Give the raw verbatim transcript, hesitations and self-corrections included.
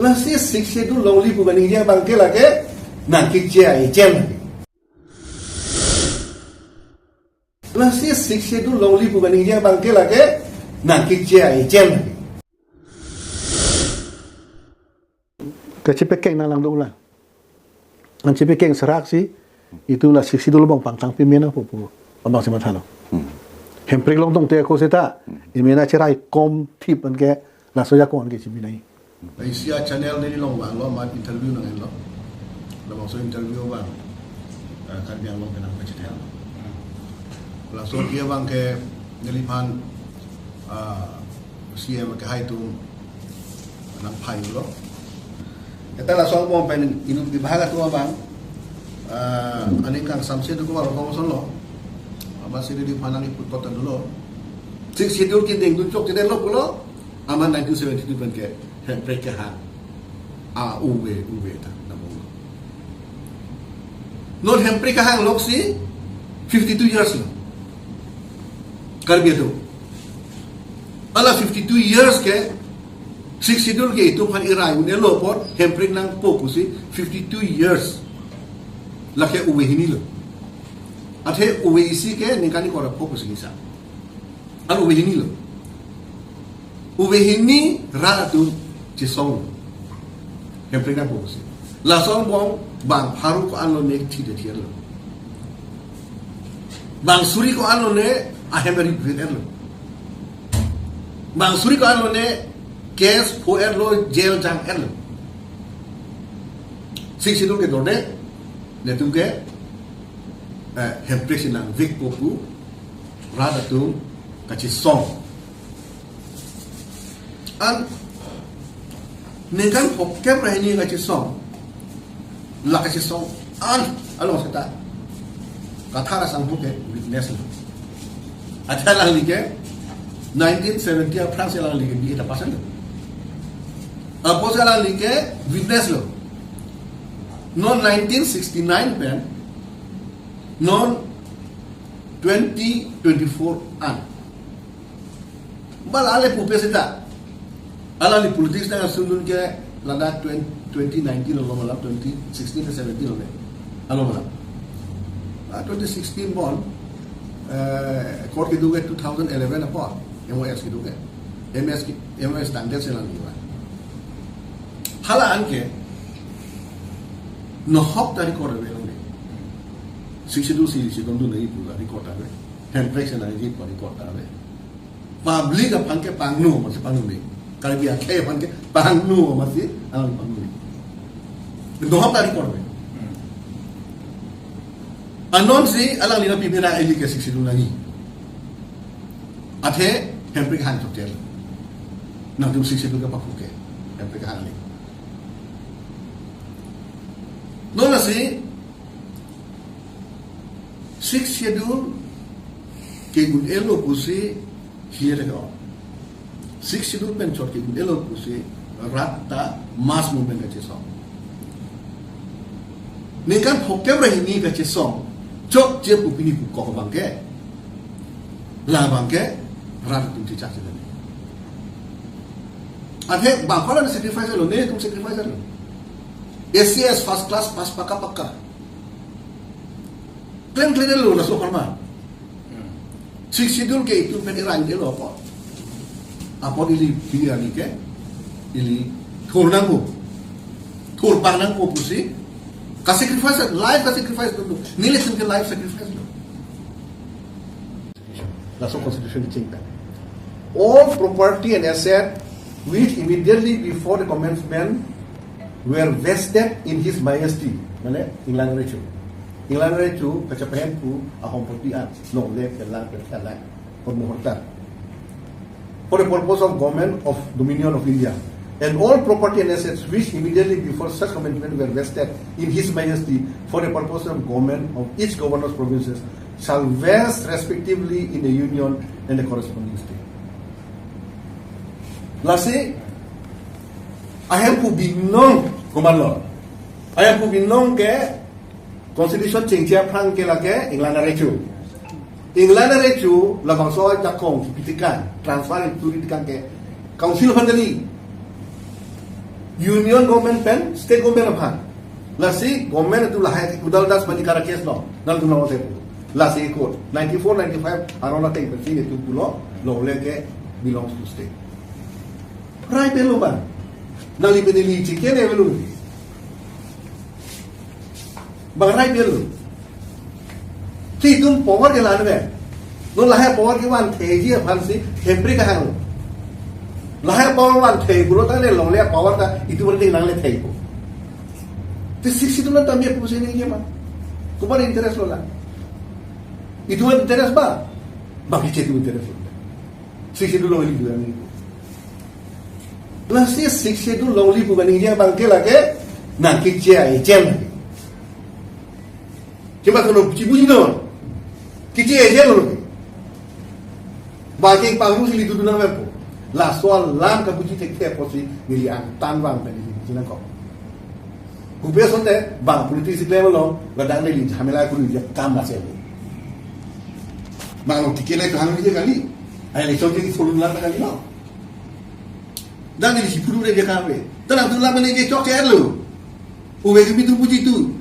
Lasi Sixth Schedule longle pu kaningje abang ke lake nangkeche a-agent lake. Lasi Sixth Schedule longle pu kaningje abang ke lake nangkeche a-agent lake. Kachepekeng nanglang do ulang. An chepekeng serak si itum la Sixth Schedule abang pangtang pime nangpo pu abang si mathalo. Hmm. Hemprek along tong te ako seta, hmm, emena cherai kom thip anke laso ajakong anke chepinai. Asia channel neli along vanglo, amat interview nang-enlo. Labangso interview abang, eh, Karbi Anglong penang pachethelo. Laso dia abang ke neliphan, ah, C M kehai atum nangphai lo. Eta laso angbong pen inut bibhag atum abang, ah, aning kangsamse do ko balo kongson lo. Amatsi neliphan nangkipu tot dolo. Sixth Schedule kedeng dun chokchedetlo pulo. Amat nineteen seventy-two pen ke Hemprek kehang a-uve uve ta nangmung. Non Hemprek kehang loksi fifty-two years lo. Karbi atum. Hala fifty-two years ke Sixth Schedule ke itum aphan irai un-elo apot Hemprek nangpo pusi fifty-two years. Lake uve hini lo. Athe uve isi ke ningkan ni kora po pusi nisa. An uve hini lo. Uve hini rat atum chesong. Hemprek nangpo pusi. Laso angbong bang pharo ko-an lone thide thietlo. Bang suri ko-an lone ahem ri brit etlo. Bang suri ko-an lone case pho etlo, jail jang etlo. Sixth Schedule ke dorde, netum ke, eh, Hemprek si nangvekpo pu rat atum kachesong. An ningkan phongkep ra hini kachesong. La kachesong an along seta Kathar asangho ke witness lo. Athe alangli ke nineteen seventy aphrangsi alangli ke B A ta pass lo. Apotsi alangli ke witness lo. Non nineteen sixty-nine pen non twenty twenty-four an. Bal ale pupe seta. Alangli politics nangsun dun ke ladak twenty, twenty nineteen lo malam, twenty sixteen ke seventeen lo le. Alo malam. Ah, twenty sixteen bon, eh, court kedo ke two thousand eleven apor, M O S kedo ke. M S ke, M O S tangdet si alangli ba. Hala anke, nohok ta record ave alangli. Sixth Schedule si, si don dun nai pu record ave. Hemprek si nangji pu record ave. Public aphan ke pangno amatsi pangno ne. Karbi akhei aphan ke pangno amatsi alang pangno ne. Nohok ta record ave. Anonsi alangli nangpi mera ili ke Sixth Schedule nangji. Athe Hemprek hang chokchelo. Nangtum Sixth Schedule ke paku ke. Hemprek hang ni. Non lasi Sixth Schedule ke un-elo pusi hier ko. Sixth Schedule pen chot ke un-elo pusi rat ta mass movement kachesong. Ningkan phongkep ra hini kachesong. Chokche pu pini pu kok abang ke. Labang ke rat atum chechak chedan. Athe bang kolan sacrifice lo, netum sacrifice lo. A C S first class pass pakka pakka. Klem klem lo laso karma. Sixth Schedule ke itum pen irai delo apot. Apot ili pini ani ke ili thur nangpo. Thur pang nangpo pusi. Ka sacrifice, life ka sacrifice dulu. Nelitum ke life sacrifice lo. Laso constitution chingta. All property and asset which immediately before the commencement were vested in His Majesty, mane England Recho. England Recho kachepahem pu ahompoti an, longle, pelang, pelang, for muhurta. For the purpose of government of Dominion of India. And all property and assets which immediately before such commencement were vested in His Majesty for the purpose of government of each governor's provinces shall vest respectively in the Union and the corresponding state. Lasi, ahemphu binong komatlo. Ahemphu binong ke Constitution chengche aphrang ke lake England arecho. England arecho labangso ajakong kipitikan, transfer into tikan ke Council aphan kali. Union government pen state government aphan. Lasi government atum lahai Udal Das Manikara case lo. Nangtum nangte pu. Lasi court ninety-four ninety-five aron ateng pensi nelitum pulo longle ke belongs to state. Right pen lo bang. Nangli pen neli chike ne belum. Bang right pen lo. Si itum power ke la-an ave. Non lahai power kevantheji aphansi Hemprek kehang. Lahai power vanthe pulo tangte longle power ta itum nangle thekpo. Te Sixth Schedule ta me pusi ningje ma. Komat interest lo la? Itum interest ba? Bang keche atum interest lo. Sixth Schedule longle pu kali. Lasi Sixth Schedule longle pu kaningje abang ke lake nang keche a-agent. Chima kono chibuji non. Keche a-agent lo. Ba ke pangrusi nelitum dun nangpo. Laso alam kabuji thekthe apotsi neli angtan vang pen neli chinangkok. Kopi asonte bang politics klem along, kadang neli jhamela kuri dia kam nase. Bang lo ticket le kahang dia kali. Ai election ke follow lang kali lo. Dang neli si puru dia kave. Tenang tu lang neli chok ke lo. Uwe ke bitu puji tu.